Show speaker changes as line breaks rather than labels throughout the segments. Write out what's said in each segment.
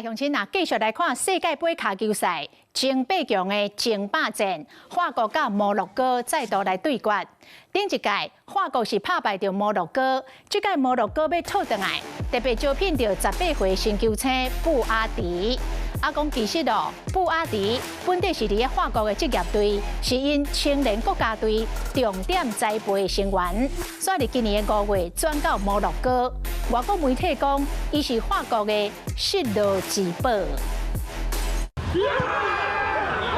鄉親啊，繼續來看世界盃跤球賽前八強的爭霸戰，法國佮摩洛哥再度來對決。頂一屆法國是拍敗著摩洛哥，這屆摩洛哥欲討轉來，特別招聘著18歲新球星布阿迪。啊，講其實哦，布阿迪本底是佇咧法國的職業隊，是𪜶青年國家隊重點栽培的成員，煞佇今年的5月轉到摩洛哥。外國媒體講，伊是法國的失落之寶。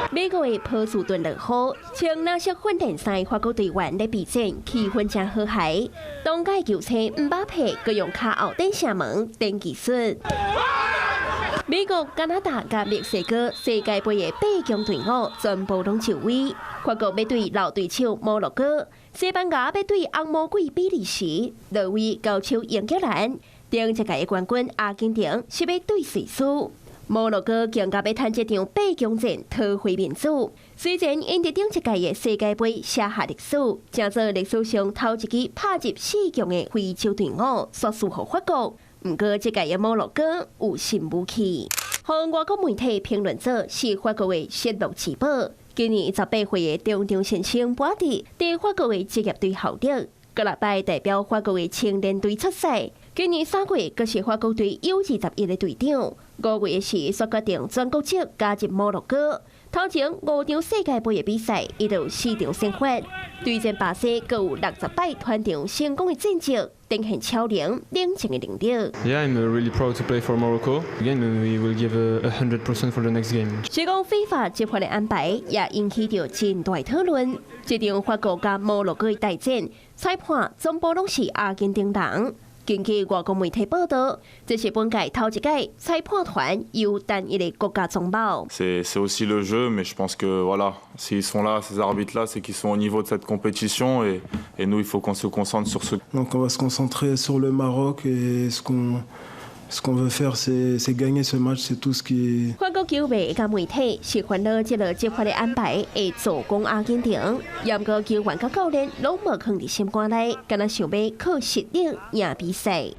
美國的波士頓落雨，穿藍色訓練衫的法國隊員咧備戰，氣氛誠和諧。當屆球星姆巴佩閣用跤後底射門展技術。美國、加拿大佮墨西哥世界盃的八強隊伍全部攏就位。法國欲對老對手摩洛哥，西班牙欲對紅魔鬼比利時，挪威交手英格蘭，頂一屆的冠軍阿根廷是欲對瑞士。摩洛哥更加欲趁這場八強戰討回面子。雖然𪜶佇頂一屆的世界盃寫下歷史，成做歷史上頭一支拍入四強的非洲隊伍，煞輸予法國。毋過，這屆的摩洛哥有新武器，予外國媒體評論做是法國的失落之寶。今年18歲的中場新星布阿迪，佇法國的職業隊效力，閣六擺代表法國的青年隊出賽。今年3月，閣是法國隊 U21的隊長。5月時，煞決定轉國籍加入摩洛哥。頭前五場世界盃的比賽，伊就有四場先發。對戰巴西，閣有60擺傳場成功的戰績，展現超人冷靜的能力。
Yeah, I'm really proud to play for Morocco. Again, we will give 100% for the next game.
是講 FIFA 執法的安排，也引起著真大討論。這場法國佮摩洛哥的大戰，裁判全部攏是阿根廷人。根據外國媒體報道，這是本屆頭一屆裁判團由單一个國家總包。
C'est aussi le jeu, mais je pense que voilà, s'ils sont là, ces arbitres-là, c'est qu'ils sont au niveau de cette compétition et nous, il faut qu'on se concentre sur ce.
Donc on va se concentrer sur le Maroc et ce qu'on veut faire, c'est gagner ce match, c'est tout ce qui.
法國球迷佮媒體是煩惱這个執法的安排會助攻阿根廷，毋過球員佮教練攏無囥佇心肝內，敢若想欲靠實力贏比賽。